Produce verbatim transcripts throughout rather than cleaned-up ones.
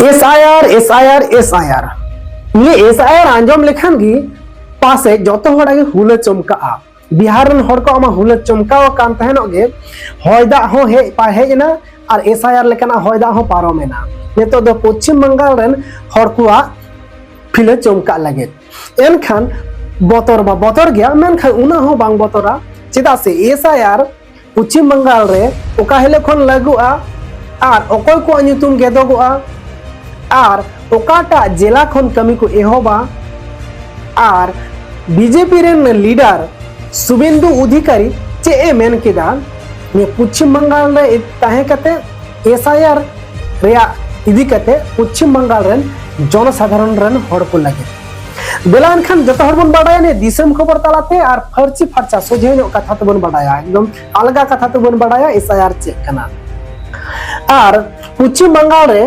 S I R, S I R, S I R, ᱱᱤᱭᱟᱹ S I ᱟᱨ ᱟᱸᱡᱚᱢ ᱞᱮᱠᱷᱟᱱ ᱜᱮ ᱯᱟᱥᱮᱡ ᱡᱚᱛᱚ ᱦᱚᱲᱟᱜ ᱜᱮ ᱦᱩᱞᱟᱹ ᱪᱚᱢᱠᱟᱜᱼᱟ᱾ ᱵᱤᱦᱟᱨ ᱨᱮᱱ ᱦᱚᱲ ᱠᱚᱣᱟᱜ ᱢᱟ ᱦᱩᱞᱟᱹ ᱪᱚᱢᱠᱟᱣ ᱟᱠᱟᱱ ᱛᱟᱦᱮᱱᱚᱜ ᱜᱮ, ᱦᱚᱭ ᱫᱟᱜ ᱦᱚᱸ ᱦᱮᱡ ᱯᱟ-, ᱦᱮᱡ ᱮᱱᱟ ᱟᱨ ᱮᱥ ᱟᱭ ᱟᱨ ᱞᱮᱠᱟᱱᱟᱜ ᱦᱚᱭ ᱫᱟᱜ ᱦᱚᱸ ᱯᱟᱨᱚᱢ ᱮᱱᱟ᱾ ᱱᱤᱛᱚᱜ ᱫᱚ ᱯᱚᱪᱷᱤᱢ ᱵᱟᱝᱜᱟᱞ ᱨᱮᱱ ᱦᱚᱲ ᱠᱚᱣᱟᱜ ᱯᱷᱤᱞᱟᱹ ᱪᱚᱢᱠᱟᱜ ᱞᱟᱹᱜᱤᱫ᱾ ᱮᱱᱠᱷᱟᱱ ᱵᱚᱛᱚᱨ ᱢᱟ ᱵᱚᱛᱚᱨ ᱜᱮᱭᱟ, ᱢᱮᱱᱠᱷᱟᱱ ᱩᱱᱟᱹᱜ ᱦᱚᱸ ᱵᱟᱝ ᱵᱚᱛᱚᱨᱟ, ᱪᱮᱫᱟᱜ ᱥᱮ ᱮᱥ ᱟᱭ ᱟᱨ ᱯᱚᱪᱷᱤᱢ ᱵᱟᱝᱜᱟᱞ ᱨᱮ ᱚᱠᱟ ᱦᱤᱞᱳᱜ ᱠᱷᱚᱱ ᱞᱟᱹᱜᱩᱜᱼᱟ ᱟᱨ ᱚᱠᱚᱭ ᱠᱚᱣᱟᱜ ᱧᱩᱛᱩᱢ ᱜᱮᱫᱚᱜᱚᱜᱼᱟ ᱟᱨ ᱚᱠᱟᱴᱟᱜ ᱡᱮᱞᱟ ᱠᱷᱚᱱ ᱠᱟᱹᱢᱤ ᱠᱚ ᱮᱦᱚᱵᱟ ᱟᱨ ᱵᱤᱡᱮᱯᱤ ᱨᱮᱱ ᱞᱤᱰᱟᱨ ᱥᱩᱵᱮᱱᱫᱩ ᱚᱫᱷᱤᱠᱟᱨᱤ ᱪᱮᱫ ᱮ ᱢᱮᱱ ᱠᱮᱫᱟ, ᱱᱤᱭᱟᱹ ᱯᱚᱪᱷᱤᱢ ᱵᱟᱝᱜᱟᱞ ᱨᱮ ᱛᱟᱦᱮᱸ ᱠᱟᱛᱮ ᱮᱥ ᱟᱭ ᱟᱨ ᱨᱮᱭᱟᱜ ᱤᱫᱤ ᱠᱟᱛᱮ ᱯᱚᱪᱷᱤᱢ ᱵᱟᱝᱜᱟᱞ ᱨᱮᱱ ᱡᱚᱱᱚᱥᱟᱫᱷᱟᱨᱚᱱ ᱨᱮᱱ ᱦᱚᱲ ᱠᱚ ᱞᱟᱹᱜᱤᱫ᱾ ᱫᱮᱞᱟ ᱮᱱᱠᱷᱟᱱ ᱡᱚᱛᱚ ᱦᱚᱲ ᱵᱚᱱ ᱵᱟᱰᱟᱭᱟ ᱱᱤᱭᱟᱹ ᱫᱤᱥᱚᱢ ᱠᱷᱚᱵᱚᱨ ᱛᱟᱞᱟᱛᱮ ᱟᱨ ᱯᱷᱟᱹᱨᱪᱤ ᱯᱷᱟᱨᱪᱟ ᱥᱚᱡᱷᱮ ᱧᱚᱜ ᱠᱟᱛᱷᱟ ᱛᱮᱵᱚᱱ ᱵᱟᱰᱟᱭᱟ, ᱮᱠᱫᱚᱢ ᱟᱞᱜᱟ ᱠᱟᱛᱷᱟ ᱛᱮᱵᱚᱱ ᱵᱟᱰᱟᱭᱟ ᱮᱥ ᱟᱭ ᱟᱨ ᱪᱮᱫ ᱠᱟᱱᱟ᱾ ᱟᱨ ᱯᱚᱪᱷᱤᱢ ᱵᱟᱝᱜᱟᱞ ᱨᱮ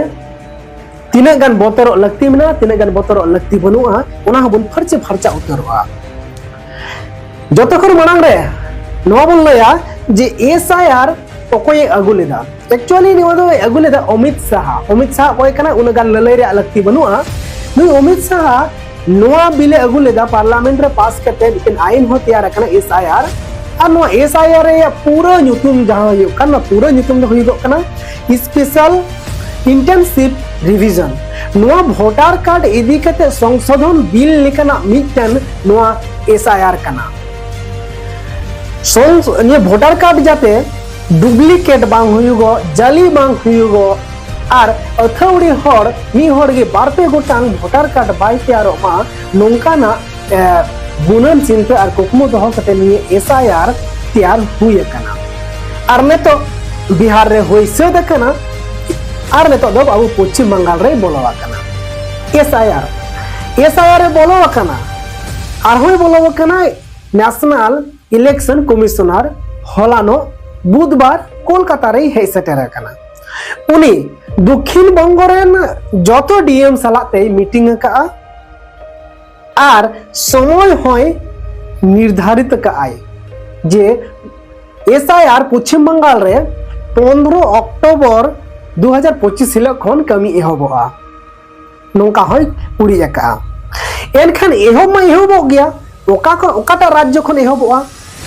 ᱛᱤᱱᱟᱹᱜ ᱜᱟᱱ ᱵᱚᱛᱚᱨᱚᱜ ᱞᱟᱹᱠᱛᱤ ᱢᱮᱱᱟᱜᱼᱟ, ᱛᱤᱱᱟᱹᱜ ᱜᱟᱱ ᱵᱚᱛᱚᱨᱚᱜ ᱞᱟᱹᱠᱛᱤ ᱵᱟᱹᱱᱩᱜᱼᱟ, ᱚᱱᱟ ᱦᱚᱸᱵᱚᱱ ᱯᱷᱟᱹᱨᱪᱟ ᱯᱷᱟᱨᱪᱟ ᱩᱛᱟᱹᱨᱚᱜᱼᱟ᱾ ᱡᱚᱛᱚ ᱠᱷᱚᱱ ᱢᱟᱲᱟᱝ ᱨᱮ ᱱᱚᱣᱟ ᱵᱚᱱ ᱞᱟᱹᱭᱟ ᱡᱮ ᱮᱥ ᱟᱭ ᱟᱨ ᱚᱠᱚᱭᱮ ᱟᱹᱜᱩ ᱞᱮᱫᱟ᱾ ᱮᱠᱪᱩᱭᱟᱞᱤ ᱱᱚᱣᱟ ᱫᱚᱭ ᱟᱹᱜᱩ ᱞᱮᱫᱟ ᱚᱢᱤᱛ ᱥᱟᱦᱟ᱾ ᱚᱢᱤᱛ ᱥᱟᱦᱟ ᱚᱠᱚᱭ ᱠᱟᱱᱟ, ᱩᱱᱟᱹᱜ ᱜᱟᱱ ᱞᱟᱹᱞᱟᱹᱭ ᱨᱮᱭᱟᱜ ᱞᱟᱹᱠᱛᱤ ᱵᱟᱹᱱᱩᱜᱼᱟ᱾ ᱱᱩᱭ ᱚᱢᱤᱛ ᱥᱟᱦᱟ ᱱᱚᱣᱟ ᱵᱤᱞᱮ ᱟᱹᱜᱩ ᱞᱮᱫᱟ ᱯᱟᱨᱞᱟᱢᱮᱱᱴ ᱨᱮ, ᱯᱟᱥ ᱠᱟᱛᱮ ᱢᱤᱫᱴᱮᱱ ᱟᱭᱤᱱ ᱦᱚᱸ ᱛᱮᱭᱟᱨ ᱟᱠᱟᱱᱟ ᱮᱥ ᱟᱭ ᱟᱨ᱾ ᱟᱨ ᱱᱚᱣᱟ ᱮᱥ ᱟᱭ ᱟᱨ ᱨᱮᱭᱟᱜ ᱯᱩᱨᱟᱹ ᱧᱩᱛᱩᱢ ᱡᱟᱦᱟᱸ ᱦᱩᱭᱩᱜ ᱠᱟᱱᱟ, ᱱᱚᱣᱟ ᱯᱩᱨᱟᱹ ᱧᱩᱛᱩᱢ ᱫᱚ ᱦᱩᱭᱩᱜᱚᱜ ᱠᱟᱱᱟ ᱥᱯᱮᱥᱟᱞ ᱤᱱᱴᱮᱱᱥᱤᱵᱷ ᱨᱤᱵᱷᱤᱡᱚᱱ᱾ ᱱᱚᱣᱟ ᱵᱷᱳᱴᱟᱨ ᱠᱟᱨᱰ ᱤᱫᱤ ᱠᱟᱛᱮ ᱥᱚᱝᱥᱳᱫᱷᱚᱱ ᱵᱤᱞ ᱞᱮᱠᱟᱱᱟᱜ ᱢᱤᱫᱴᱮᱱ ᱱᱚᱣᱟ ᱮᱥ ᱟᱭ ᱟᱨ ᱠᱟᱱᱟ᱾ ᱥᱚᱝ-, ᱱᱤᱭᱟᱹ ᱵᱷᱳᱴᱟᱨ ᱠᱟᱨᱰ ᱡᱟᱛᱮ ᱰᱩᱯᱞᱤᱠᱮᱴ ᱵᱟᱝ ᱦᱩᱭᱩᱜᱚᱜ, ᱡᱟᱞᱤ ᱵᱟᱝ ᱦᱩᱭᱩᱜᱚᱜ, ᱟᱨ ᱟᱹᱛᱷᱟᱹᱣᱲᱤ ᱦᱚᱲ ᱢᱤᱫ ᱦᱚᱲ ᱜᱮ ᱵᱟᱨ ᱯᱮ ᱜᱚᱴᱟᱝ ᱵᱷᱳᱴᱟᱨ ᱠᱟᱨᱰ ᱵᱟᱭ ᱛᱮᱭᱟᱨᱚᱜ ᱢᱟ, ᱱᱚᱝᱠᱟᱱᱟᱜ, ᱮ, ᱜᱩᱱᱟᱹᱱ ᱪᱤᱱᱛᱟᱹ ᱟᱨ ᱠᱩᱠᱢᱩ ᱫᱚᱦᱚ ᱠᱟᱛᱮ ᱱᱤᱭᱟᱹ ᱮᱥ ᱟᱭ ᱟᱨ ᱛᱮᱭᱟᱨ ᱦᱩᱭ ᱟᱠᱟᱱᱟ᱾ ᱟᱨ ᱱᱤᱛᱚᱜ ᱵᱤᱦᱟᱨ ᱨᱮ ᱦᱩᱭ ᱥᱟᱹᱛ ᱟᱠᱟᱱᱟ, ᱟᱨ ᱱᱤᱛᱚᱜ ᱫᱚ ᱟᱵᱚ ᱯᱚᱪᱷᱤᱢ ᱵᱟᱝᱜᱟᱞ ᱨᱮᱭ ᱵᱚᱞᱚ ᱟᱠᱟᱱᱟ᱾ S I R, S I ᱟᱨ ᱮ ᱵᱚᱞᱚ ᱟᱠᱟᱱᱟ, ᱟᱨᱦᱚᱸᱭ ᱵᱚᱞᱚ ᱟᱠᱟᱱᱟ ᱱᱮᱥᱱᱟᱞ ᱤᱞᱮᱠᱥᱚᱱ ᱠᱚᱢᱤᱥᱚᱱᱟᱨ ᱦᱚᱞᱟᱱᱚᱜ ᱵᱩᱫᱷᱵᱟᱨ ᱠᱳᱞᱠᱟᱛᱟ ᱨᱮᱭ ᱦᱮᱡ ᱥᱮᱴᱮᱨ ᱟᱠᱟᱱᱟ᱾ ᱩᱱᱤ ᱫᱚᱠᱠᱷᱤᱱ ᱵᱚᱝᱜᱚ ᱨᱮᱱ ᱡᱚᱛᱚ ᱰᱤ ᱮᱢ ᱥᱟᱞᱟᱜ ᱛᱮᱭ ᱢᱤᱴᱤᱝ ᱟᱠᱟᱫᱼᱟ ᱟᱨ ᱥᱚᱢᱚᱭ ᱦᱚᱸᱭ ᱱᱤᱨᱫᱷᱟᱨᱤᱛ ᱟᱠᱟᱫᱼᱟᱭ ᱡᱮ ᱮᱥ ᱟᱭ ᱟᱨ ᱯᱚᱪᱷᱤᱢ ᱵᱟᱝᱜᱟᱞ ᱨᱮ ᱯᱚᱱᱨᱚ ᱚᱠᱴᱳᱵᱚᱨ ᱫᱩ ᱦᱟᱡᱟᱨ ᱯᱚᱸᱪᱤᱥ ᱦᱤᱞᱳᱜ ᱠᱷᱚᱱ ᱠᱟᱹᱢᱤ ᱮᱦᱚᱵᱚᱜᱼᱟ, ᱱᱚᱝᱠᱟ ᱦᱚᱸᱭ ᱠᱩᱲᱤ ᱟᱠᱟᱜᱼᱟ᱾ ᱮᱱᱠᱷᱟᱱ ᱮᱦᱚᱵ ᱢᱟ ᱮᱦᱚᱵᱚᱜ ᱜᱮᱭᱟ, ᱚᱠᱟ ᱠᱷᱚᱱ, ᱚᱠᱟᱴᱟᱜ ᱨᱟᱡᱽᱡᱚ ᱠᱷᱚᱱ ᱮᱦᱚᱵᱚᱜᱼᱟ?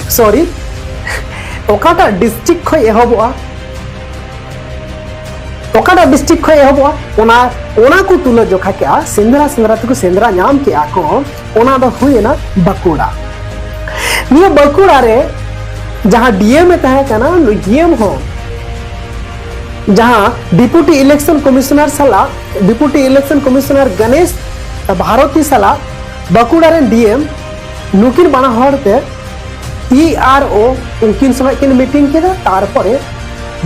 ᱥᱚᱨᱤ, ᱚᱠᱟᱴᱟᱜ ᱰᱤᱥᱴᱨᱤᱠᱴ ᱠᱷᱚᱱ ᱮᱦᱚᱵᱚᱜᱼᱟ? ᱚᱠᱟᱴᱟᱜ ᱰᱤᱥᱴᱨᱤᱠᱴ ᱠᱷᱚᱱ ᱮᱦᱚᱵᱚᱜᱼᱟ? ᱚᱱᱟ, ᱚᱱᱟ ᱠᱚ ᱛᱩᱞᱟᱹ ᱡᱚᱠᱷᱟ ᱠᱮᱜᱼᱟ, ᱥᱮᱸᱫᱽᱨᱟ ᱥᱮᱸᱫᱽᱨᱟ ᱛᱮᱠᱚ ᱥᱮᱸᱫᱽᱨᱟ ᱧᱟᱢ ᱠᱮᱜᱼᱟ ᱠᱚ, ᱚᱱᱟ ᱫᱚ ᱦᱩᱭᱮᱱᱟ ᱵᱟᱸᱠᱩᱲᱟ᱾ ᱱᱤᱭᱟᱹ ᱵᱟᱸᱠᱩᱲᱟ ᱨᱮ ᱡᱟᱦᱟᱸ ᱰᱤ ᱮᱢ ᱮ ᱛᱟᱦᱮᱸ ᱠᱟᱱᱟ, ᱱᱩᱭ ᱰᱤ ᱮᱢ ᱦᱚᱸ ᱡᱟᱦᱟᱸ ᱰᱮᱯᱩᱴᱤ ᱤᱞᱮᱠᱥᱚᱱ ᱠᱚᱢᱤᱥᱚᱱᱟᱨ ᱥᱟᱞᱟᱜ, deputy election commissioner Ganesh Bharati ᱥᱟᱞᱟᱜ ᱵᱟᱸᱠᱩᱲᱟ ᱨᱮᱱ ᱰᱤ ᱮᱢ, ᱱᱩᱠᱤᱱ ᱵᱟᱱᱟ ᱦᱚᱲ ᱛᱮ ᱤ ᱟᱨ ᱳ ᱩᱱᱠᱤᱱ ᱥᱚᱸᱜᱮ ᱠᱤᱱ ᱢᱤᱴᱤᱝ ᱠᱮᱫᱟ, ᱛᱟᱨᱯᱚᱨᱮ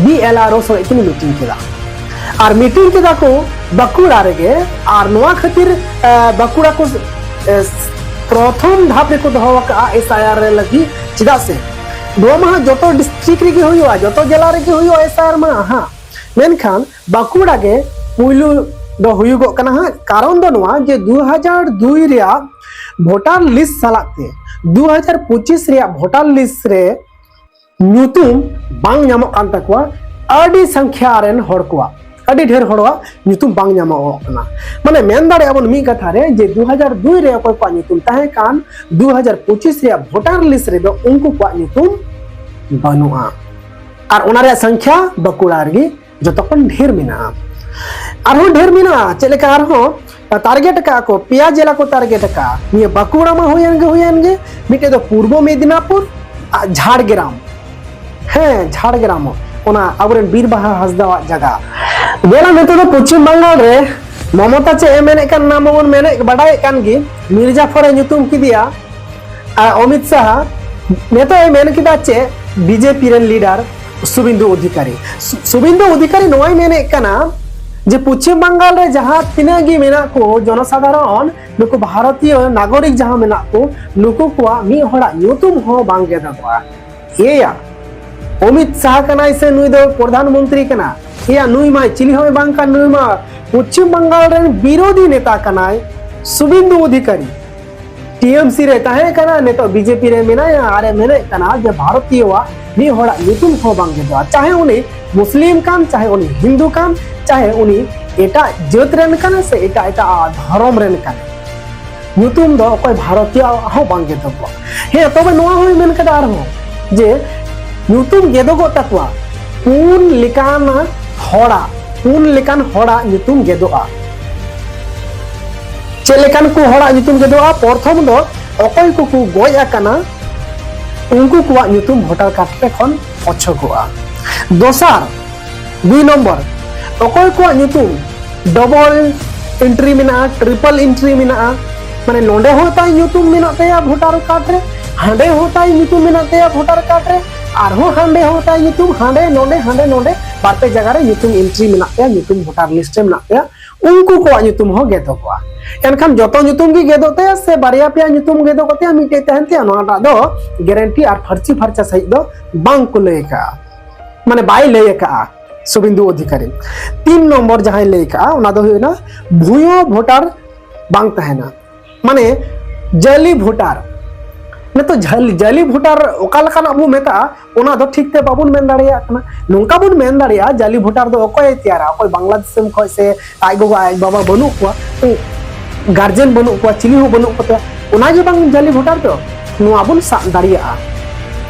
ᱵᱤ ᱮᱞ ᱟᱨ ᱳ ᱥᱚᱸᱜᱮ ᱠᱤᱱ ᱢᱤᱴᱤᱝ ᱠᱮᱫᱟ᱾ ᱟᱨ ᱢᱤᱴᱤᱝ ᱠᱮᱫᱟ ᱠᱚ ᱵᱟᱸᱠᱩᱲᱟ ᱨᱮᱜᱮ᱾ ᱟᱨ ᱱᱚᱣᱟ ᱠᱷᱟᱹᱛᱤᱨ, ᱟᱸ, ᱵᱟᱸᱠᱩᱲᱟ ᱠᱚ, ᱮ, ᱯᱨᱚᱛᱷᱚᱢ ᱫᱷᱟᱯ ᱨᱮᱠᱚ ᱫᱚᱦᱚ ᱟᱠᱟᱫᱼᱟ ᱮᱥ ᱟᱭ ᱟᱨ ᱨᱮ ᱞᱟᱹᱜᱤᱫ᱾ ᱪᱮᱫᱟᱜ ᱥᱮ ᱱᱚᱣᱟ ᱢᱟ ᱦᱟᱸᱜ ᱡᱚᱛᱚ ᱰᱤᱥᱴᱨᱤᱠᱴ ᱨᱮᱜᱮ ᱦᱩᱭᱩᱜᱼᱟ, ᱡᱚᱛᱚ ᱡᱮᱞᱟ ᱨᱮᱜᱮ ᱦᱩᱭᱩᱜᱼᱟ ᱮᱥ ᱟᱭ ᱟᱨ ᱢᱟ ᱦᱟᱸᱜ᱾ ᱢᱮᱱᱠᱷᱟᱱ ᱵᱟᱸᱠᱩᱲᱟ ᱜᱮ ᱯᱩᱭᱞᱩ ᱫᱚ ᱦᱩᱭᱩᱜᱚᱜ ᱠᱟᱱᱟ ᱦᱟᱸᱜ᱾ ᱠᱟᱨᱚᱱ ᱫᱚ ᱱᱚᱣᱟ ᱡᱮ ᱫᱩ ᱦᱟᱡᱟᱨ ᱫᱩᱭ ᱨᱮᱭᱟᱜ ᱵᱷᱳᱴᱟᱨ ᱞᱤᱥᱴ ᱥᱟᱞᱟᱜ ᱛᱮ ᱫᱩ ᱦᱟᱡᱟᱨ ᱯᱚᱸᱪᱤᱥ ᱨᱮᱭᱟᱜ ᱵᱷᱳᱴᱟᱨ ᱞᱤᱥᱴ ᱨᱮ ᱧᱩᱛᱩᱢ ᱵᱟᱝ ᱧᱟᱢᱚᱜ ᱠᱟᱱ ᱛᱟᱠᱚᱣᱟ᱾ ᱟᱹᱰᱤ ᱥᱚᱝᱠᱷᱭᱟ ᱨᱮᱱ ᱦᱚᱲ ᱠᱚᱣᱟᱜ, ᱟᱹᱰᱤ ᱰᱷᱮᱨ ᱦᱚᱲᱟᱜ ᱧᱩᱛᱩᱢ ᱵᱟᱝ ᱧᱟᱢᱚᱜᱚᱜ ᱠᱟᱱᱟ᱾ ᱢᱟᱱᱮ ᱢᱮᱱ ᱫᱟᱲᱮᱭᱟᱜᱼᱟ ᱵᱚᱱ ᱢᱤᱫ ᱠᱟᱛᱷᱟ ᱨᱮ ᱡᱮ ᱫᱩ ᱦᱟᱡᱟᱨ ᱫᱩᱭ ᱨᱮ ᱚᱠᱚᱭ ᱠᱚᱣᱟᱜ ᱧᱩᱛᱩᱢ ᱛᱟᱦᱮᱸ ᱠᱟᱱ, ᱫᱩ ᱦᱟᱡᱟᱨ ᱯᱚᱸᱪᱤᱥ ᱨᱮᱭᱟᱜ ᱵᱷᱳᱴᱟᱨ ᱞᱤᱥᱴ ᱨᱮᱫᱚ ᱩᱱᱠᱩ ᱠᱚᱣᱟᱜ ᱧᱩᱛᱩᱢ ᱵᱟᱹᱱᱩᱜᱼᱟ᱾ ᱟᱨ ᱚᱱᱟ ᱨᱮᱭᱟᱜ ᱥᱚᱝᱠᱷᱭᱟ ᱵᱟᱸᱠᱩᱲᱟ ᱨᱮᱜᱮ ᱡᱚᱛᱚ ᱠᱷᱚᱱ ᱰᱷᱮᱨ ᱢᱮᱱᱟᱜᱼᱟ᱾ ᱟᱨᱦᱚᱸ ᱰᱷᱮᱨ ᱢᱮᱱᱟᱜᱼᱟ᱾ ᱪᱮᱫ ᱞᱮᱠᱟ ᱟᱨᱦᱚᱸ ᱴᱟᱨᱜᱮᱴ ᱟᱠᱟᱫᱼᱟ ᱠᱚ, ᱯᱮᱭᱟ ᱡᱮᱞᱟ ᱠᱚ ᱴᱟᱨᱜᱮᱴ ᱟᱠᱟᱫᱼᱟ᱾ ᱱᱤᱭᱟᱹ ᱵᱟᱸᱠᱩᱲᱟ ᱢᱟ ᱦᱩᱭᱮᱱ ᱜᱮ, ᱦᱩᱭᱮᱱ ᱜᱮ, ᱢᱤᱫᱴᱮᱡ ᱫᱚ ᱯᱩᱨᱵᱚ ᱢᱮᱫᱤᱱᱟᱯᱩᱨ, ᱟᱨ ᱡᱷᱟᱲᱜᱨᱟᱢ᱾ ᱦᱮᱸ, ᱡᱷᱟᱲᱜᱨᱟᱢ, ᱚᱱᱟ ᱟᱵᱚᱨᱮᱱ ᱵᱤᱨ ᱵᱟᱦᱟ ᱦᱟᱸᱥᱫᱟᱣᱟᱜ ᱡᱟᱭᱜᱟ᱾ ᱵᱚᱞᱮ ᱱᱤᱛᱚᱜ ᱫᱚ ᱯᱚᱪᱷᱤᱢ ᱵᱟᱝᱜᱟᱞ ᱨᱮ ᱢᱚᱢᱚᱛᱟ ᱪᱮᱫ ᱮ ᱢᱮᱱᱮᱫ ᱠᱟᱱ, ᱚᱱᱟ ᱢᱟᱵᱚᱱ ᱢᱮᱱᱮᱫ, ᱵᱟᱰᱟᱭᱮᱫ ᱠᱟᱱ ᱜᱮ, ᱢᱤᱨᱡᱟᱯᱷᱚᱨ ᱮ ᱧᱩᱛᱩᱢ ᱠᱮᱫᱮᱭᱟ᱾ ᱟᱨ ᱚᱢᱤᱛ ᱥᱟᱦᱟ ᱱᱤᱛᱚᱜ ᱮ ᱢᱮᱱ ᱠᱮᱫᱟ ᱪᱮᱫ, ᱵᱤᱡᱮᱯᱤ ᱨᱮᱱ ᱞᱤᱰᱟᱨ ᱥᱩᱵᱤᱱᱫᱩ ᱚᱫᱷᱤᱠᱟᱨᱤ᱾ ᱥᱩ-, ᱥᱩᱵᱤᱱᱫᱩ ᱚᱫᱷᱤᱠᱟᱨᱤ ᱱᱚᱣᱟᱭ ᱢᱮᱱᱮᱫ ᱠᱟᱱᱟ ᱡᱮ ᱯᱚᱪᱷᱤᱢ ᱵᱟᱝᱜᱟᱞ ᱨᱮ ᱡᱟᱦᱟᱸ ᱛᱤᱱᱟᱹᱜ ᱜᱮ ᱢᱮᱱᱟᱜ ᱠᱚ ᱡᱚᱱᱚᱥᱟᱫᱷᱟᱨᱚᱱ, ᱱᱩᱠᱩ ᱵᱷᱟᱨᱚᱛᱤᱭᱚ ᱱᱟᱜᱚᱨᱤᱠ ᱡᱟᱦᱟᱸ ᱢᱮᱱᱟᱜ ᱠᱚ, ᱱᱩᱠᱩ ᱠᱚᱣᱟᱜ ᱢᱤᱫ ᱦᱚᱲᱟᱜ ᱧᱩᱛᱩᱢ ᱦᱚᱸ ᱵᱟᱝ ᱜᱮᱫᱚᱜᱚᱜᱼᱟ᱾ ᱮᱭᱟ, ᱚᱢᱤᱛ ᱥᱟᱦᱟ ᱠᱟᱱᱟᱭ ᱥᱮ ᱱᱩᱭ ᱫᱚ ᱯᱨᱚᱫᱷᱟᱱ ᱢᱚᱱᱛᱨᱤ ᱠᱟᱱᱟ? ᱮᱭᱟ, ᱱᱩᱭ ᱢᱟᱭ ᱪᱤᱞᱤ ᱦᱚᱸᱭ ᱵᱟᱝ ᱠᱟᱱ, ᱱᱩᱭ ᱢᱟ ᱯᱚᱪᱷᱤᱢ ᱵᱟᱝᱜᱟᱞ ᱨᱮᱱ ᱵᱤᱨᱳᱫᱷᱤ ᱱᱮᱛᱟ ᱠᱟᱱᱟᱭ ᱥᱩᱵᱤᱱᱫᱩ ᱚᱫᱷᱤᱠᱟᱨᱤ᱾ ᱴᱤ ᱮᱢ ᱥᱤ ᱨᱮ ᱛᱟᱦᱮᱸ ᱠᱟᱱᱟ, ᱱᱤᱛᱚᱜ ᱵᱤᱡᱮᱯᱤ ᱨᱮ ᱢᱮᱱᱟᱭᱟ᱾ ᱟᱨ ᱮ ᱢᱮᱱᱮᱫ ᱠᱟᱱᱟ ᱡᱮ ᱵᱷᱟᱨᱚᱛᱤᱭᱚᱣᱟᱜ ᱢᱤᱫ ᱦᱚᱲᱟᱜ ᱧᱩᱛᱩᱢ ᱦᱚᱸ ᱵᱟᱝ ᱜᱮᱫᱚᱜᱼᱟ᱾ ᱪᱟᱦᱮ ᱩᱱᱤ ᱢᱩᱥᱞᱤᱢ ᱠᱟᱱ, ᱪᱟᱦᱮ ᱩᱱᱤ ᱦᱤᱱᱫᱩ ᱠᱟᱱ, ᱪᱟᱦᱮ ᱩᱱᱤ ᱮᱴᱟᱜ ᱡᱟᱹᱛ ᱨᱮᱱ ᱠᱟᱱᱟ ᱥᱮ ᱮᱴᱟᱜ ᱮᱴᱟᱜ ᱫᱷᱚᱨᱚᱢ ᱨᱮᱱ ᱠᱟᱱᱟ, ᱧᱩᱛᱩᱢ ᱫᱚ ᱚᱠᱚᱭ ᱵᱷᱟᱨᱚᱛᱤᱭᱚ ᱦᱚᱸ ᱵᱟᱝ ᱜᱮᱫᱚᱜᱚᱜᱼᱟ᱾ ᱦᱮᱸ, ᱛᱚᱵᱮ ᱱᱚᱣᱟ ᱦᱚᱸᱭ ᱢᱮᱱ ᱠᱟᱫᱟ ᱟᱨᱦᱚᱸ ᱡᱮ ᱧᱩᱛᱩᱢ ᱜᱮᱫᱚᱜᱚᱜ ᱛᱟᱠᱚᱣᱟ ᱯᱩᱱ ᱞᱮᱠᱟᱱ ᱦᱚᱲᱟᱜ, ᱯᱩᱱ ᱞᱮᱠᱟᱱ ᱦᱚᱲᱟᱜ ᱧᱩᱛᱩᱢ ᱜᱮᱫᱚᱜᱼᱟ᱾ ᱪᱮᱫ ᱞᱮᱠᱟᱱ ᱠᱚ ᱦᱚᱲᱟᱜ ᱧᱩᱛᱩᱢ ᱜᱮᱫᱚᱜᱼᱟ? ᱯᱨᱚᱛᱷᱚᱢ ᱫᱚ ᱚᱠᱚᱭ ᱠᱚᱠᱚ ᱜᱚᱡ ᱟᱠᱟᱱᱟ, ᱩᱱᱠᱩ ᱠᱚᱣᱟᱜ ᱧᱩᱛᱩᱢ ᱵᱷᱳᱴᱟᱨ ᱠᱟᱨᱰ ᱨᱮ ᱠᱷᱚᱱ ᱚᱪᱚᱜᱚᱜᱼᱟ᱾ ᱫᱚᱥᱟᱨ, ᱫᱩᱭ ᱱᱚᱢᱵᱚᱨ, ᱚᱠᱚᱭ ᱠᱚᱣᱟᱜ ᱧᱩᱛᱩᱢ ᱰᱚᱵᱚᱞ ᱮᱱᱴᱨᱤ ᱢᱮᱱᱟᱜᱼᱟ, ᱴᱨᱤᱯᱚᱞ ᱮᱱᱴᱨᱤ ᱢᱮᱱᱟᱜᱼᱟ, ᱢᱟᱱᱮ ᱱᱚᱸᱰᱮ ᱦᱚᱸ ᱛᱟᱭ ᱧᱩᱛᱩᱢ ᱢᱮᱱᱟᱜ ᱛᱟᱭᱟ ᱵᱷᱳᱴᱟᱨ ᱠᱟᱨᱰ ᱨᱮ, ᱦᱟᱸᱰᱮ ᱦᱚᱸ ᱛᱟᱭ ᱧᱩᱛᱩᱢ ᱢᱮᱱᱟᱜ ᱛᱟᱭᱟ ᱵᱷᱳᱴᱟᱨ ᱠᱟᱨᱰ ᱨᱮ, ᱟᱨᱦᱚᱸ ᱦᱟᱸᱰᱮ ᱦᱚᱸ ᱛᱟᱭ ᱧᱩᱛᱩᱢ, ᱦᱟᱸᱰᱮ ᱱᱚᱸᱰᱮ, ᱦᱟᱸᱰᱮ ᱱᱚᱸᱰᱮ ᱵᱟᱨ ᱯᱮ ᱡᱟᱭᱜᱟ ᱨᱮ ᱧᱩᱛᱩᱢ ᱮᱱᱴᱨᱤ ᱢᱮᱱᱟᱜ ᱛᱟᱭᱟ, ᱧᱩᱛᱩᱢ ᱵᱷᱳᱴᱟᱨ ᱞᱤᱥᱴ ᱨᱮ ᱢᱮᱱᱟᱜ ᱛᱟᱭᱟ, ᱩᱱᱠᱩ ᱠᱚᱣᱟᱜ ᱧᱩᱛᱩᱢ ᱦᱚᱸ ᱜᱮᱫᱚᱜᱚᱜᱼᱟ᱾ ᱮᱱᱠᱷᱟᱱ ᱡᱚᱛᱚ ᱧᱩᱛᱩᱢ ᱜᱮ ᱜᱮᱫᱚᱜ ᱛᱟᱭᱟ ᱥᱮ ᱵᱟᱨᱭᱟ ᱯᱮᱭᱟ ᱧᱩᱛᱩᱢ ᱜᱮᱫᱚᱜ ᱛᱟᱭᱟ, ᱢᱤᱫᱴᱮᱡ ᱛᱟᱦᱮᱱ ᱛᱟᱭᱟ, ᱱᱚᱣᱟᱴᱟᱜ ᱫᱚ ᱜᱮᱨᱮᱱᱴᱤ ᱟᱨ ᱯᱷᱟᱹᱨᱪᱤ ᱯᱷᱟᱨᱪᱟ ᱥᱟᱺᱦᱤᱡ ᱫᱚ ᱵᱟᱝ ᱠᱚ ᱞᱟᱹᱭ ᱟᱠᱟᱫᱼᱟ, ᱢᱟᱱᱮ ᱵᱟᱭ ᱞᱟᱹᱭ ᱟᱠᱟᱫᱼᱟ ᱥᱩᱵᱷᱮᱱᱫᱩ ᱚᱫᱷᱤᱠᱟᱨᱤ᱾ ᱛᱤᱱ ᱱᱚᱢᱵᱚᱨ ᱡᱟᱦᱟᱸᱭ ᱞᱟᱹᱭ ᱟᱠᱟᱫᱼᱟ, ᱚᱱᱟ ᱫᱚ ᱦᱩᱭᱩᱜ ᱠᱟᱱᱟ ᱵᱷᱩᱭᱳ ᱵᱷᱳᱴᱟᱨ ᱵᱟᱝ ᱛᱟᱦᱮᱱᱟ, ᱢᱟᱱᱮ ᱡᱟᱹᱞᱤ ᱵᱷᱳᱴᱟᱨ᱾ ᱱᱤᱛᱚᱜ ᱡᱟᱹᱞᱤ, ᱡᱟᱹᱞᱤ ᱵᱷᱳᱴᱟᱨ ᱚᱠᱟ ᱞᱮᱠᱟᱱᱟᱜ ᱵᱚ ᱢᱮᱛᱟᱜᱼᱟ, ᱚᱱᱟ ᱫᱚ ᱴᱷᱤᱠ ᱛᱮ ᱵᱟᱵᱚᱱ ᱢᱮᱱ ᱫᱟᱲᱮᱭᱟᱜ ᱠᱟᱱᱟ᱾ ᱱᱚᱝᱠᱟ ᱵᱚᱱ ᱢᱮᱱ ᱫᱟᱲᱮᱭᱟᱜᱼᱟ, ᱡᱟᱹᱞᱤ ᱵᱷᱳᱴᱟᱨ ᱫᱚ ᱚᱠᱚᱭᱮ ᱛᱮᱭᱟᱨᱟ? ᱚᱠᱚᱭ ᱵᱟᱝᱞᱟᱫᱮᱥ ᱫᱤᱥᱚᱢ ᱠᱷᱚᱱ ᱥᱮ ᱟᱡ ᱜᱚᱜᱚ ᱟᱡ ᱵᱟᱵᱟ ᱵᱟᱹᱱᱩᱜ ᱠᱚᱣᱟ, ᱜᱟᱨᱡᱮᱱ ᱵᱟᱹᱱᱩᱜ ᱠᱚᱣᱟ, ᱪᱤᱞᱤ ᱦᱚᱸ ᱵᱟᱹᱱᱩᱜ ᱠᱚᱛᱮ, ᱚᱱᱟᱜᱮ ᱵᱟᱝ ᱡᱟᱹᱞᱤ ᱵᱷᱳᱴᱟᱨ ᱫᱚ? ᱱᱚᱣᱟ ᱵᱚᱱ ᱥᱟᱵ ᱫᱟᱲᱮᱭᱟᱜᱼᱟ᱾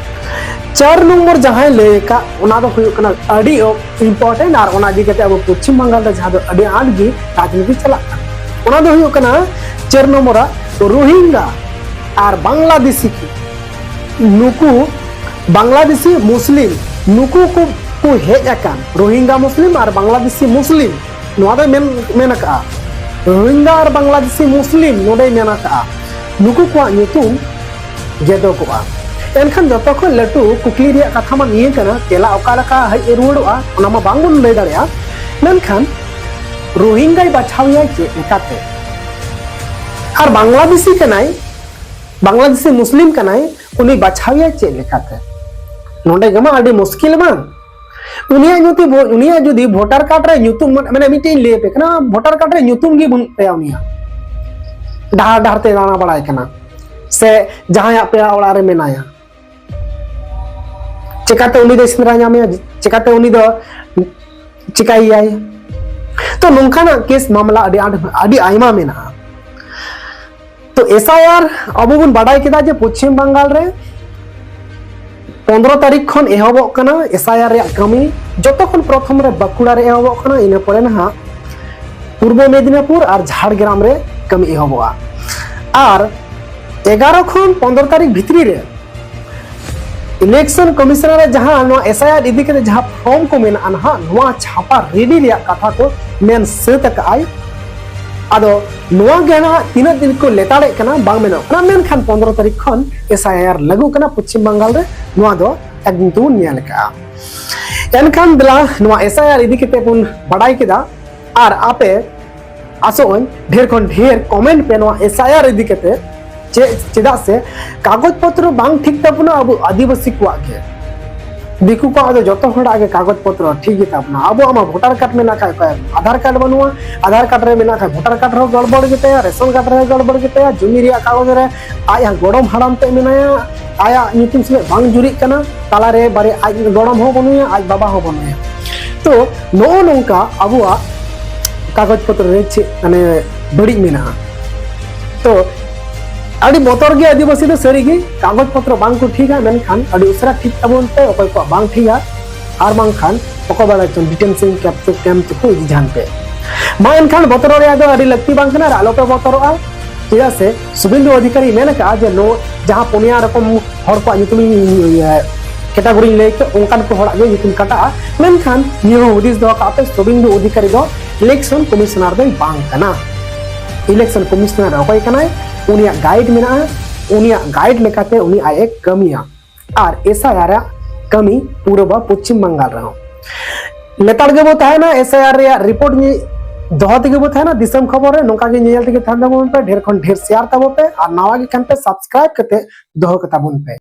ᱪᱟᱨ ᱱᱚᱢᱵᱚᱨ ᱡᱟᱦᱟᱸᱭ ᱞᱟᱹᱭ ᱟᱠᱟᱫ, ᱚᱱᱟ ᱫᱚ ᱦᱩᱭᱩᱜ ᱠᱟᱱᱟ ᱟᱹᱰᱤ important, ᱟᱨ ᱚᱱᱟ ᱤᱫᱤ ᱠᱟᱛᱮ ᱟᱵᱚ ᱯᱚᱪᱷᱤᱢ ᱵᱟᱝᱜᱟᱞ ᱨᱮ ᱡᱟᱦᱟᱸ ᱫᱚ ᱟᱹᱰᱤ ᱟᱸᱴ ᱜᱮ ᱨᱟᱡᱽᱱᱤᱛᱤ ᱪᱟᱞᱟᱜ ᱠᱟᱱᱟ, ᱚᱱᱟ ᱫᱚ ᱦᱩᱭᱩᱜ ᱠᱟᱱᱟ ᱪᱟᱨ ᱱᱚᱢᱵᱚᱨᱟᱜ ᱨᱳᱦᱤᱝᱜᱟ ᱟᱨ ᱵᱟᱝᱞᱟᱫᱮᱥᱤ ᱠᱚ, ᱱᱩᱠᱩ ᱵᱟᱝᱞᱟᱫᱮᱥᱤ ᱢᱩᱥᱞᱤᱢ, ᱱᱩᱠᱩ ᱠᱚ ᱠᱚ ᱦᱮᱡ ᱟᱠᱟᱱ ᱨᱳᱦᱤᱝᱜᱟ ᱢᱩᱥᱞᱤᱢ ᱟᱨ ᱵᱟᱝᱞᱟᱫᱮᱥᱤ ᱢᱩᱥᱞᱤᱢ, ᱱᱚᱣᱟ ᱫᱚᱭ ᱢᱮᱱ, ᱢᱮᱱ ᱟᱠᱟᱫᱼᱟ, ᱨᱳᱦᱤᱝᱜᱟ ᱟᱨ ᱵᱟᱝᱞᱟᱫᱮᱥᱤ ᱢᱩᱥᱞᱤᱢ ᱱᱚᱰᱮᱭ ᱢᱮᱱ ᱟᱠᱟᱫᱼᱟ, ᱱᱩᱠᱩ ᱠᱚᱣᱟᱜ ᱧᱩᱛᱩᱢ ᱜᱮᱫᱚᱜᱚᱜᱼᱟ᱾ ᱮᱱᱠᱷᱟᱱ ᱡᱚᱛᱚ ᱠᱷᱚᱱ ᱞᱟᱹᱴᱩ ᱠᱩᱠᱞᱤ ᱨᱮᱭᱟᱜ ᱠᱟᱛᱷᱟ ᱢᱟ ᱱᱤᱭᱟᱹ ᱠᱟᱱᱟ, ᱛᱮᱞᱟ ᱚᱠᱟ ᱞᱮᱠᱟ ᱦᱮᱡ ᱨᱩᱣᱟᱹᱲᱚᱜᱼᱟ, ᱚᱱᱟ ᱢᱟ ᱵᱟᱝᱵᱚᱱ ᱞᱟᱹᱭ ᱫᱟᱲᱮᱭᱟᱜᱼᱟ᱾ ᱢᱮᱱᱠᱷᱟᱱ ᱨᱳᱦᱤᱝᱜᱟᱭ ᱵᱟᱪᱷᱟᱣᱮᱭᱟ ᱪᱮᱫ ᱞᱮᱠᱟᱛᱮ? ᱟᱨ ᱵᱟᱝᱞᱟᱫᱮᱥᱤ ᱠᱟᱱᱟᱭ, ᱵᱟᱝᱞᱟᱫᱮᱥᱤ ᱢᱩᱥᱞᱤᱢ ᱠᱟᱱᱟᱭ, ᱩᱱᱤ ᱵᱟᱪᱷᱟᱣᱮᱭᱟ ᱪᱮᱫ ᱞᱮᱠᱟᱛᱮ? ᱱᱚᱰᱮ ᱜᱮᱢᱟ ᱟᱹᱰᱤ ᱢᱩᱥᱠᱤᱞ ᱵᱟᱝ? ᱩᱱᱤᱭᱟᱜ ᱧᱩᱛᱩᱢ, ᱩᱱᱤᱭᱟᱜ ᱡᱩᱫᱤ ᱵᱷᱳᱴᱟᱨ ᱠᱟᱨᱰ ᱨᱮ ᱧᱩᱛᱩᱢ, ᱢᱟᱱᱮ ᱢᱤᱫᱴᱮᱡ ᱤᱧ ᱞᱟᱹᱭ ᱟᱯᱮ ᱠᱟᱱᱟ, ᱵᱷᱳᱴᱟᱨ ᱠᱟᱨᱰ ᱨᱮ ᱧᱩᱛᱩᱢ ᱜᱮ ᱵᱟᱹᱱᱩᱜ ᱛᱟᱭᱟ ᱩᱱᱤᱭᱟᱜ, ᱰᱟᱦᱟᱨ ᱰᱟᱦᱟᱨ ᱛᱮ ᱫᱟᱬᱟ ᱵᱟᱲᱟᱭ ᱠᱟᱱᱟ, ᱥᱮ ᱡᱟᱦᱟᱸᱭᱟᱜ ᱯᱮᱲᱟ ᱚᱲᱟᱜ ᱨᱮ ᱢᱮᱱᱟᱭᱟ, ᱪᱮᱠᱟᱛᱮ ᱩᱱᱤ ᱫᱚᱭ ᱥᱮᱸᱫᱽᱨᱟ ᱧᱟᱢᱮᱭᱟ? ᱪᱮᱠᱟᱛᱮ ᱩᱱᱤ ᱫᱚ ᱪᱮᱠᱟᱭᱮᱭᱟᱭ? ᱛᱚ ᱱᱚᱝᱠᱟᱱᱟᱜ ᱠᱮᱥ ᱢᱟᱢᱞᱟ ᱟᱹᱰᱤ ᱟᱸᱴ, ᱟᱹᱰᱤ ᱟᱭᱢᱟ ᱢᱮᱱᱟᱜᱼᱟ᱾ ᱛᱚ ᱮᱥ ᱟᱭ ᱟᱨ ᱟᱵᱚ ᱵᱚᱱ ᱵᱟᱰᱟᱭ ᱠᱮᱫᱟ ᱡᱮ ᱯᱚᱪᱷᱤᱢ ᱵᱟᱝᱜᱟᱞ ᱨᱮ ᱯᱚᱱᱫᱽᱨᱚ ᱛᱟᱹᱨᱤᱠᱷ ᱠᱷᱚᱱ ᱮᱦᱚᱵᱚᱜ ᱠᱟᱱᱟ ᱮᱥ ᱟᱭ ᱟᱨ ᱨᱮᱭᱟᱜ ᱠᱟᱹᱢᱤ᱾ ᱡᱚᱛᱚ ᱠᱷᱚᱱ ᱯᱨᱚᱛᱷᱚᱢ ᱨᱮ ᱵᱟᱸᱠᱩᱲᱟ ᱨᱮ ᱮᱦᱚᱵᱚᱜ ᱠᱟᱱᱟ, ᱤᱱᱟᱹ ᱯᱚᱨᱮ ᱱᱟᱦᱟᱜ ᱯᱩᱨᱵᱚ ᱢᱮᱫᱤᱱᱤᱯᱩᱨ ᱟᱨ ᱡᱷᱟᱲᱜᱨᱟᱢ ᱨᱮ ᱠᱟᱹᱢᱤ ᱮᱦᱚᱵᱚᱜᱼᱟ᱾ ᱟᱨ ᱮᱜᱟᱨᱚ ᱠᱷᱚᱱ ᱯᱚᱱᱫᱽᱨᱚ ᱛᱟᱹᱨᱤᱠᱷ ᱵᱷᱤᱛᱨᱤ ᱨᱮ ᱤᱞᱮᱠᱥᱚᱱ ᱠᱚᱢᱤᱥᱚᱱᱟᱨ ᱨᱮ ᱡᱟᱦᱟᱸ ᱱᱚᱣᱟ ᱮᱥ ᱟᱭ ᱟᱨ ᱤᱫᱤ ᱠᱟᱛᱮ ᱡᱟᱦᱟᱸ ᱯᱷᱚᱨᱢ ᱠᱚ ᱢᱮᱱᱟᱜᱼᱟ ᱱᱟᱦᱟᱜ, ᱱᱚᱣᱟ ᱪᱷᱟᱯᱟ ᱨᱮᱰᱤ ᱨᱮᱭᱟᱜ ᱠᱟᱛᱷᱟ ᱠᱚ ᱢᱮᱱ ᱥᱟᱹᱛ ᱟᱠᱟᱫ ᱟᱭ᱾ ᱟᱫᱚ ᱱᱚᱣᱟ ᱜᱮ ᱱᱟᱦᱟᱜ ᱛᱤᱱᱟᱹᱜ ᱫᱤᱱ ᱠᱚ ᱞᱮᱛᱟᱲᱮᱫ ᱠᱟᱱᱟ ᱵᱟᱝ ᱢᱮᱱᱚᱜ ᱠᱟᱱᱟ, ᱢᱮᱱᱠᱷᱟᱱ ᱯᱚᱱᱫᱽᱨᱚ ᱛᱟᱹᱨᱤᱠᱷ ᱠᱷᱚᱱ ᱮᱥ ᱟᱭ ᱟᱨ ᱞᱟᱹᱜᱩᱜ ᱠᱟᱱᱟ ᱯᱚᱪᱷᱤᱢ ᱵᱟᱝᱜᱟᱞ ᱨᱮ, ᱱᱚᱣᱟ ᱫᱚ ᱮᱠᱫᱚᱢ ᱛᱮᱵᱚᱱ ᱧᱮᱞ ᱟᱠᱟᱫᱼᱟ᱾ ᱮᱱᱠᱷᱟᱱ ᱫᱮᱞᱟ ᱱᱚᱣᱟ ᱮᱥ ᱟᱭ ᱟᱨ ᱤᱫᱤ ᱠᱟᱛᱮ ᱵᱚᱱ ᱵᱟᱰᱟᱭ ᱠᱮᱫᱟ᱾ ᱟᱨ ᱟᱯᱮ ᱟᱥᱚᱜ ᱟᱹᱧ ᱰᱷᱮᱨ ᱠᱷᱚᱱ ᱰᱷᱮᱨ ᱠᱚᱢᱮᱱᱴ ᱯᱮ ᱱᱚᱣᱟ ᱮᱥ ᱟᱭ ᱟᱨ ᱤᱫᱤ ᱠᱟᱛᱮ᱾ ᱪᱮᱫ, ᱪᱮᱫᱟᱜ ᱥᱮ ᱠᱟᱜᱚᱡᱽ ᱯᱚᱛᱨᱚ ᱵᱟᱝ ᱴᱷᱤᱠ ᱛᱟᱵᱚᱱᱟ ᱟᱵᱚ ᱟᱹᱫᱤᱵᱟᱹᱥᱤ ᱠᱚᱣᱟᱜ ᱜᱮ᱾ ᱫᱤᱠᱩ ᱠᱚᱣᱟᱜ ᱫᱚ ᱡᱚᱛᱚ ᱦᱚᱲᱟᱜ ᱜᱮ ᱠᱟᱜᱚᱡᱽ ᱯᱚᱛᱨᱚ ᱴᱷᱤᱠ ᱜᱮ ᱛᱟᱵᱚᱱᱟ᱾ ᱟᱵᱚᱣᱟᱜ ᱢᱟ ᱵᱷᱳᱴᱟᱨ ᱠᱟᱨᱰ ᱢᱮᱱᱟᱜ ᱠᱷᱟᱡ ᱚᱠᱚᱭ ᱟᱫᱷᱟᱨ ᱠᱟᱨᱰ ᱵᱟᱹᱱᱩᱜᱼᱟ, ᱟᱫᱷᱟᱨ ᱠᱟᱨᱰ ᱨᱮ ᱢᱮᱱᱟᱜ ᱠᱷᱟᱡ ᱵᱷᱳᱴᱟᱨ ᱠᱟᱨᱰ ᱨᱮᱦᱚᱸ ᱜᱚᱲᱵᱚᱲ ᱜᱮᱛᱟᱭᱟ, ᱨᱮᱥᱚᱱ ᱠᱟᱨᱰ ᱨᱮᱦᱚᱸ ᱜᱚᱲᱵᱚᱲ ᱜᱮᱛᱟᱭᱟ, ᱡᱩᱢᱤ ᱨᱮᱭᱟᱜ ᱠᱟᱜᱚᱡᱽ ᱨᱮ ᱟᱡ ᱜᱚᱲᱚᱢ ᱦᱟᱲᱟᱢ ᱛᱮ ᱢᱮᱱᱟᱭᱟ, ᱟᱭᱟᱜ ᱧᱩᱛᱩᱢ ᱥᱟᱞᱟᱜ ᱵᱟᱝ ᱡᱩᱨᱤᱜ ᱠᱟᱱᱟ, ᱛᱟᱞᱟᱨᱮ ᱵᱟᱨᱭᱟ ᱟᱡ ᱜᱚᱲᱚᱢ ᱦᱚᱸ ᱵᱟᱹᱱᱩᱭᱟ, ᱟᱡ ᱵᱟᱵᱟ ᱦᱚᱸ ᱵᱟᱹᱱᱩᱭᱟ᱾ ᱛᱚ ᱱᱚᱜᱼᱚ ᱱᱚᱝᱠᱟ ᱟᱵᱚᱣᱟᱜ ᱠᱟᱜᱚᱡᱽ ᱯᱚᱛᱨᱚ ᱨᱮ ᱪᱮᱫ ᱢᱟᱱᱮ ᱵᱟᱹᱲᱤᱡ ᱢᱮᱱᱟᱜᱼᱟ᱾ ᱛᱚ ᱟᱹᱰᱤ ᱵᱚᱛᱚᱨ ᱜᱮ ᱟᱹᱫᱤᱵᱟᱹᱥᱤ ᱫᱚ ᱥᱟᱹᱨᱤ ᱜᱮ, ᱠᱟᱜᱚᱡᱽ ᱯᱚᱛᱨᱚ ᱵᱟᱝ ᱠᱚ ᱴᱷᱤᱠᱟ, ᱢᱮᱱᱠᱷᱟᱱ ᱟᱹᱰᱤ ᱩᱥᱟᱹᱨᱟ ᱴᱷᱤᱠ ᱛᱟᱵᱚᱱ ᱯᱮ ᱚᱠᱚᱭ ᱠᱚᱣᱟᱜ ᱵᱟᱝ ᱴᱷᱤᱠᱟ, ᱟᱨ ᱵᱟᱝᱠᱷᱟᱱ ᱚᱠᱚᱭ ᱵᱟᱲᱟᱭ ᱪᱚᱝ ᱰᱤᱴᱮᱱᱥᱚᱱ ᱠᱮᱢᱯ ᱛᱮ, ᱠᱮᱢᱯ ᱛᱮᱠᱚ ᱤᱫᱤ ᱡᱟᱦᱟᱱ ᱯᱮ᱾ ᱢᱟ ᱮᱱᱠᱷᱟᱱ ᱵᱚᱛᱚᱨᱚᱜ ᱨᱮᱭᱟᱜ ᱫᱚ ᱟᱹᱰᱤ ᱞᱟᱹᱠᱛᱤ ᱵᱟᱝ ᱠᱟᱱᱟ ᱟᱨ ᱟᱞᱚᱯᱮ ᱵᱚᱛᱚᱨᱚᱜᱼᱟ᱾ ᱪᱮᱫᱟᱜ ᱥᱮ ᱥᱩᱵᱷᱮᱱᱫᱩ ᱚᱫᱷᱤᱠᱟᱨᱤ ᱢᱮᱱ ᱟᱠᱟᱫᱼᱟ ᱡᱮ ᱱᱚ-, ᱡᱟᱦᱟᱸ ᱯᱩᱱᱭᱟ ᱨᱚᱠᱚᱢ ᱦᱚᱲ ᱠᱚᱣᱟᱜ ᱧᱩᱛᱩᱢ ᱤᱧ, ᱤᱭᱟᱹ, ᱠᱮᱴᱟᱜᱚᱨᱤᱧ ᱞᱟᱹᱭ ᱠᱮᱫ, ᱚᱱᱠᱟᱱ ᱠᱚ ᱦᱚᱲᱟᱜ ᱜᱮ ᱧᱩᱛᱩᱢ ᱠᱟᱴᱟᱜᱼᱟ᱾ ᱢᱮᱱᱠᱷᱟᱱ ᱱᱤᱭᱟᱹ ᱦᱚᱸ ᱦᱩᱫᱤᱥ ᱫᱚᱦᱚ ᱠᱟᱜ ᱯᱮ, ᱥᱩᱵᱷᱮᱱᱫᱩ ᱚᱫᱷᱤᱠᱟᱨᱤ ᱫᱚ ᱤᱞᱮᱠᱥᱚᱱ ᱠᱚᱢᱤᱥᱚᱱᱟᱨ ᱫᱚᱭ ᱵᱟᱝ ᱠᱟᱱᱟ᱾ ᱤᱞᱮᱠᱥᱚᱱ ᱠᱚᱢᱤᱥᱚᱱᱟᱨ ᱚᱠᱚᱭ ᱠᱟᱱᱟᱭ? ᱩᱱᱤᱭᱟᱜ ᱜᱟᱭᱤᱰ ᱢᱮᱱᱟᱜᱼᱟ, ᱩᱱᱤᱭᱟᱜ ᱜᱟᱭᱤᱰ ᱞᱮᱠᱟᱛᱮ ᱩᱱᱤ ᱟᱡ ᱮ ᱠᱟᱹᱢᱤᱭᱟ᱾ ᱟᱨ ᱮᱥ ᱟᱭ ᱟᱨ ᱟᱜ ᱠᱟᱹᱢᱤ ᱯᱩᱨᱟᱹᱣᱟ ᱯᱚᱪᱷᱤᱢ ᱵᱟᱝᱜᱟᱞ ᱨᱮᱦᱚᱸ᱾ ᱞᱮᱛᱟᱲ ᱜᱮᱵᱚ ᱛᱟᱦᱮᱱᱟ, ᱮᱥ ᱟᱭ ᱟᱨ ᱨᱮᱭᱟᱜ ᱨᱤᱯᱳᱨᱴ ᱧᱮ-, ᱫᱚᱦᱚ ᱛᱮᱜᱮ ᱵᱚ ᱛᱟᱦᱮᱱᱟ᱾ ᱫᱤᱥᱚᱢ ᱠᱷᱚᱵᱚᱨ ᱨᱮ ᱱᱚᱝᱠᱟ ᱜᱮ ᱧᱮᱧᱮᱞ ᱛᱮᱜᱮ ᱛᱟᱦᱮᱱ ᱛᱟᱵᱚᱱ ᱯᱮ, ᱰᱷᱮᱨ ᱠᱷᱚᱱ ᱰᱷᱮᱨ ᱥᱮᱭᱟᱨ ᱛᱟᱵᱚ ᱯᱮ ᱟᱨ ᱱᱟᱣᱟ ᱜᱮ ᱠᱷᱟᱱ ᱯᱮ ᱥᱟᱵᱥᱠᱨᱟᱭᱤᱵ ᱠᱟᱛᱮ ᱫᱚᱦᱚ ᱠᱟᱛᱟ ᱵᱚᱱ ᱯᱮ᱾